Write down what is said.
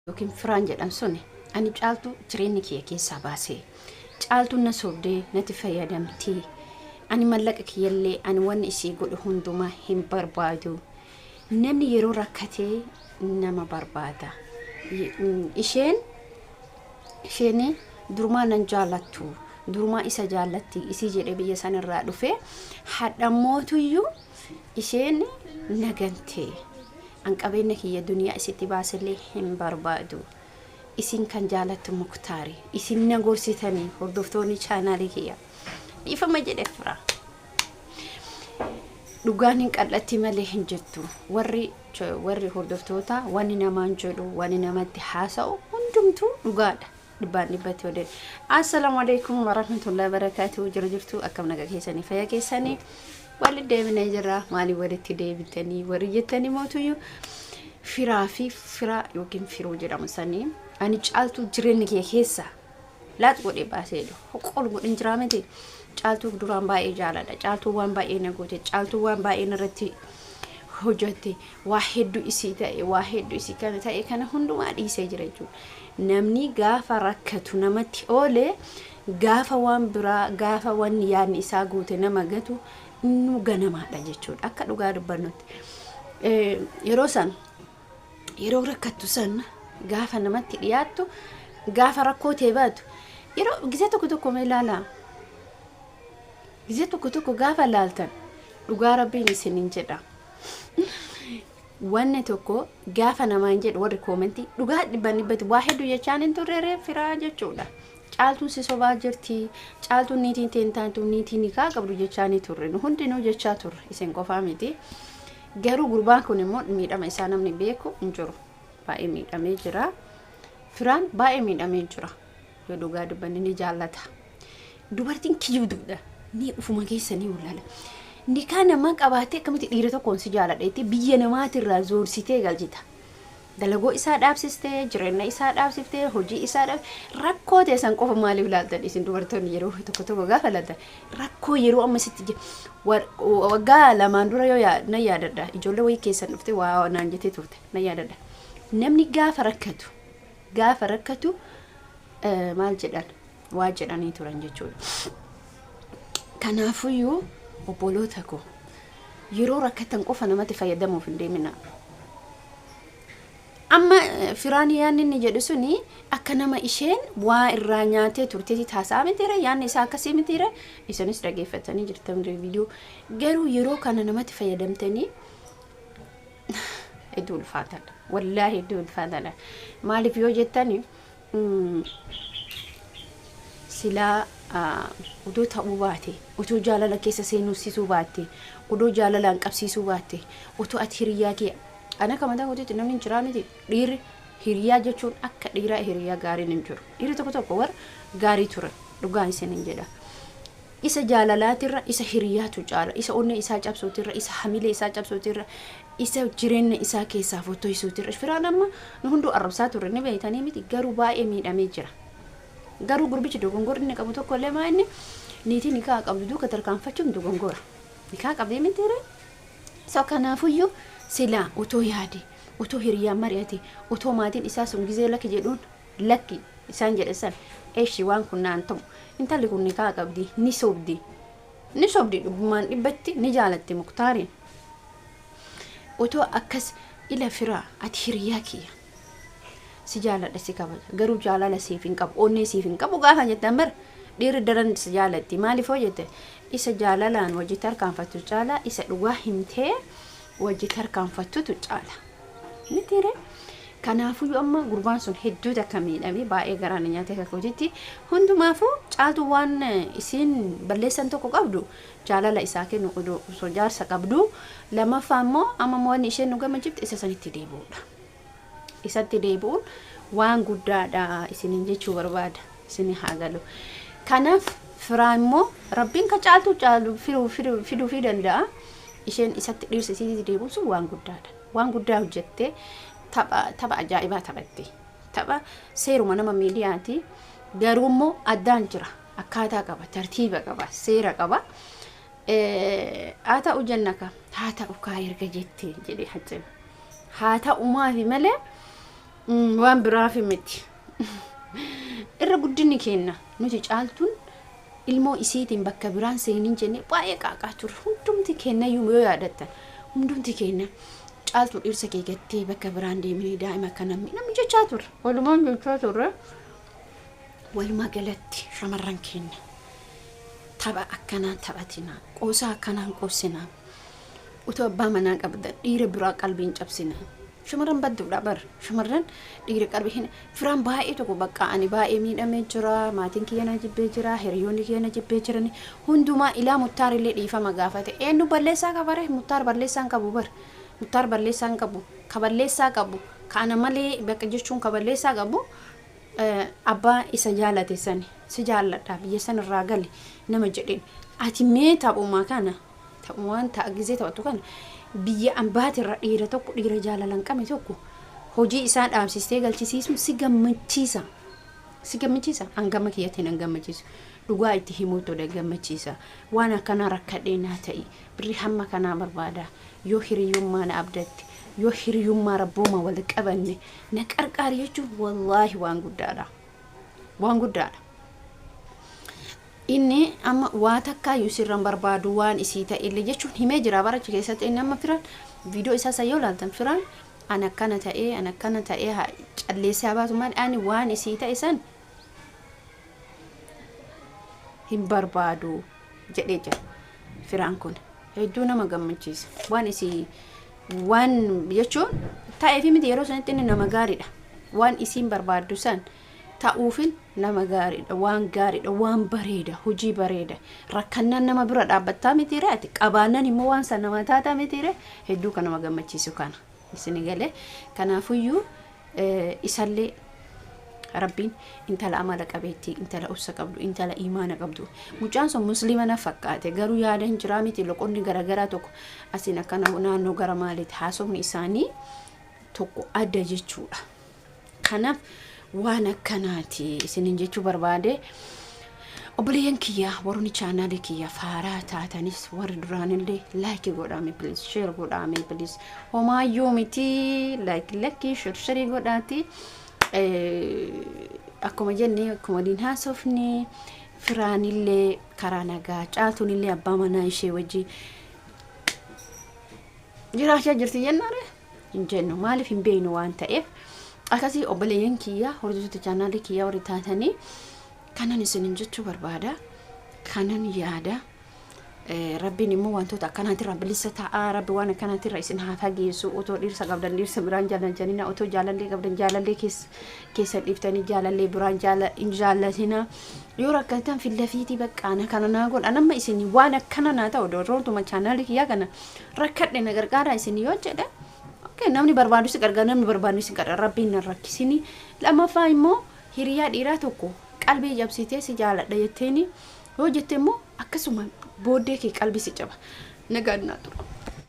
Yookiin firaan jedhan suni ani Caaltuu jireenya kiyya keessaa baasee, Caaltuun na sobdee natti fayyadamtee, ani mallaqa kiyyallee, ani wanni isii godhu hundumaa hin barbaadu. Namni yeroo rakkatee nama barbaada. Isheen durumaa nan jaalattu, durumaa isa jaallatti isii jedhee biyya sanirraa dhufe, hadhammootuyyuu isheen na gantee. An qabeenya kiyya duniyaa isitti baasellee hin barbaadu. Isin kan jaalattu Muktaari. Isin na gorsitanii, hordoftoonni chaanaalii kiyya. Dhiifama jedhe fira. Dhugaan hin qal'atti malee hin jettu. Warri hordoftoota wanni namaan jedhu, wanni namatti haasa'u hundumtuu dhugaadha. Dhibbaan dhibbatti odee. Assalaamu alaikum warahmatullahi wabarakatuh. Jiru jirtu, akkam naga keessanii, fayya keessanii? Walitti deebinee jirra. Maaliif walitti deebitanii warri jettanii mootuyyuu, firaa fi fira yookiin firuu jedhamu sanii ani Caaltuu jireenya kee keessa laax godhee baasee hoqol godhin jiraa miti. Caaltuu duraan baay'ee jaaladha. Caaltuu waan baay'ee na goote. Caaltuu waan baay'ee narratti hojjette. Waa hedduu isii ta'e, waa hedduu isii kana ta'e, kana hundumaa dhiisee jira jechuudha. Namni gaafa rakkatu namatti oole, gaafa waan biraa, gaafa wanni yaadni isaa guute nama gatu, innuu ganamaadha jechuudha. Akka dhugaa dubbannutti. Yeroo san, yeroo rakkattu san, gaafa namatti dhiyaattu, gaafa rakkoo ta'e baatu, yeroo gizee tokko tokko mee ilaalaa. Gizee tokko tokko gaafa laaltan, dhugaa Rabbiin isiniin jedha. Wanni tokko gaafa namaan jedhu, warri koomentii dhugaa dhibban dhibbatti waa hedduu jechaan hin turre firaa jechuudha. Caaltuun si sobaa jirti. Caaltuun niitiin teentaantu niitii nikaa qabdu jechaa ni turre. Nu hundinuu jechaa turre. Isin qofaa miti. Garuu gurbaan kun immoo miidhama isaa namni beeku hin jiru. Baay'ee miidhamee jira. Firaan baay'ee miidhamee jira. Yoo dhugaa dubbanne ni jaallata. Dubartiin kiyyuuduudha. Ni ufuma keessa ni walaala. Nikaa namaa qabaatee akkamitti dhiira tokkoon si jaaladha jettee biyya namaatirraa zoorsitee galchita? Dalagoo isaa dhaabsistee, jireenya isaa dhaabsiftee, hojii isaa dhaab, rakkoo teessan qofa maaliif ilaaltan isin dubartoonni? Yeroo tokko tokko gaafa ilaaltan, rakkoo yeroo amma sitti waggaa 2n dura yoo na yaadadha, ijoollee wayii keessan dhuftee waa naan jettee turte na yaadadha. Namni gaafa rakkatu maal jedhan, waa jedhanii turan jechuudha. Kanaafuyyuu obboloota koo, yeroo rakkatan qofa namatti fayyadamuuf hin deemina. Amma firaan yaanni inni jedhu suni akka nama isheen waa irraa nyaatee turteeti taasaa mitiire, yaanni isaa akkasii mitiire, isinis dhageeffatanii jirtan viidiyoo. Garuu yeroo kana namatti fayyadamtanii hedduu ulfaataadha. Wallaahi hedduu ulfaataadha. Maaliif yoo jettani, silaa odoo ta'uu baate, otoo jaalala keessa seenuusisuu baatte, odoo jaalalaan qabsiisuu baatte, otoo ati hiriyaa kee, ana akka mataa kootiitti namni hin jiraa miti, dhiirri hiriyaa jechuun akka dhiiraa hiriyaa gaariin hin jiru. Dhiirri tokko tokko warra gaarii ture, dhugaan isin hin jedha. Isa jaalalaatirra isa hiriyaatu caala. Isa onnee isaa cabsuutirra, isa hamilee isaa cabsuutirra, isa jireenya isaa keessaa fottoysuutirra. Firaan amma nu hunduu arrabsaa turre ni beektanii miti, garuu baay'ee miidhamee jira. Garuu gurbichi dogongorri inni qabu tokko illee maa inni niitii nikaa qabdu duuka tarkaanfachuun dogongora. Nikaa qabdee miti ree? So kanaafuyyuu silaa otoo yaade, otoo hiriyaan mari'ate, otoo maatiin isaa sun gizee lakki jedhuun lakki isaan jedhe san, eshi waan kun naan ta'u, intalli kun nikaa qabdi, ni sobdi. Ni sobdi, dhugummaan dhibbatti ni jaalatti Muktaariin. Otoo akkas ila firaa, ati hiriyaa kiyya. Si jaaladha, si kabaja, garuu jaalala siif hin qabu, onnee siif hin qabu gaafa jettan bara dhiirri daran si jaalatti. Maaliif hoo jette, isa jaalalaan wajji tarkaanfattu caalaa isa dhugaa himtee wajji tarkaanfattutu caala. Mitiire? Kanaafuyyuu amma gurbaan sun hedduu takka miidhamee, baay'ee garaa na nyaatee akka kootitti. Hundumaafuu Caaltu waan isiin balleessan tokko qabdu jaalala isaa kennu odoo osoo jaarsa qabdu. Lammaffaa immoo amma wanni isheen nu gammachiifte isa sanitti deebi'uudha. Isatti deebi'uun waan guddaadha isiniin jechuu barbaada, isin haa galu. Kanaaf firaa immoo Rabbiin ka Caaltuu caalu fiduufii danda'a. Isheen isatti dhiirsa isiitti deebi'uun sun waan guddaadha. Waan guddaa hojjettee, tapha ajaa'ibaa taphatte. Tapha seeruma nama miidiyaati. Garuu immoo addaan jira. Akkaataa qaba, tartiiba qaba, seera qaba. Haa ta'u jenna ka, haa ta'u kaa erga jettee jedhee hacceen. Haa ta'u maafi malee. Waan biraaf miti. Irra guddinni keenna nuti Caaltuun ilmoo isiitiin bakka biraan seenin jennee baay'ee qaaqaa turre. Hundumti keennayyuu yoo yaadattan, hundumti keenna Caaltuu dhirsa kee gattee bakka biraan deemini, daa'ima kana namni jechaa turre. Walumaan jechaa turre. Walumaa galatti shamarran keenya tapha akkanaan taphatinaa, qoosaa akkanaan qoossinaa. Utuu abbaa manaa qabdan dhiira biraa qalbiin cabsinaa. Shamarran badduudha bar. Shamarran dhiira qalbii hin firaan baay'ee tokko bakka ani baay'ee miidhamee jira, maatiin kiyya na jibbee jira, hiriyoonni kiyya na jibbee jirani. Hundumaa ilaa Muttaar illee dhiifama gaafate. Eenyu balleessaa qabare? Muttaar balleessaa hin qabu bar. Muttaar balleessaa hin qabu. Ka balleessaa qabu, ka ana malee bakka jechuun ka balleessaa qabu abbaa isa jaalate sani, si jaalladha, biyya san irraa gali nama jedheen. Ati mee taphuma kana, taphumaan ta'a gizee taphattu kana, biyya ambaatirra dhiira tokko, dhiira jaalala hin qabne tokko hojii isaa dhaabsistee galchisiisuun si gammachiisa. Si gammachiisa? An gama kiyyatti nan gammachiisu. Dhugaa itti himuutu na gammachiisa. Waan akkanaa rakkadhee naa ta'i. Birri hamma kanaa barbaada. Yoo hiriyyummaa na abdatte, yoo hiriyyummaa rabbooma wal qabanne na qarqaari jechuun wallaahi waan guddaadha. Waan guddaadha. Inni amma waa takkaayyuu sirran barbaadu, waan isii ta'e illee jechuun himee jira barachi keessatti. Inni amma firan viidiyoo isaa san yoo ilaaltan, firan an akkana ta'ee, an akkana ta'ee, calleessee haa baatu malee ani waan isii ta'e san hin barbaadu jedhee jira. Firaan kun hedduu nama gammachiisa. Waan isii waan jechuun ta'eefi miti, yeroo sanitti inni nama gaariidha. Waan isiin barbaaddu san ta'uufin nama gaariidha, waan gaariidha, waan bareeda, hojii bareeda. Rakkannaan nama bira dhaabbattaa mitiire? Ati qabaannan immoo waan san nama taataa mitiire? Hedduu kan nama gammachiisu kana isini galee. Kanaafuyyuu isallee Rabbiin intala amala qabeettii, intala obsa qabdu, intala imaana qabdu. Mucaan sun Musliima na fakkaate, garuu yaada hin jiraa miti. Loqonni garaagaraa tokko asiin akkana naannoo gara maaliiti, haasofni isaanii tokko adda jechuudha. Kanaaf waan akkanaati isinin jechuu barbaade. Obboleeyyan kiyya, warroonni chaanaalii kiyya faaraa taatanis, warri duraanillee, like godhaame please, share godhaame please. Homaayyuu miti, like lakkii share share godhaati. Akkuma jenne, akkuma waliin haasofne, firaanillee karaa nagaa, Caaltuunillee abbaa manaa ishee wajji jiraachaa jirti jennaare hin jennu. Maaliif? Hin beeknu waan ta'eef. Akkasii obboleeyyan kiyya, hordoftoota chaanaalii kiyya warri taatanii, kanan isinin jechuu barbaada, kanan yaada. Rabbiin immoo wantoota akkanaatirraa bilisa ta'a. Rabbi waan akkanaatirra isin haa fageessu. Otoo dhiirsa qabdan dhiirsa biraan jaalanjanina. Otoo jaalallee qabdan jaalallee keessa dhiiftanii jaalallee biraan hin jaallatina. Yoo rakkatan fillafiitii bakka ana kana naa godha, nama isin waan akkana naa ta'u doorrootuma chaanaalii kiyyaa kana rakkadhe na gargaara isin yoo jedhe, okay, namni barbaadu si gargaara, namni barbaadu si gargaara. Rabbiin na rakkisini. Lammaffaa immoo hiriyaa dhiiraa tokko qalbii cabsitee si jaaladha jetteeni yoo jette immoo akkasuma booddee kee qalbii si caba. Nagaan naa tura.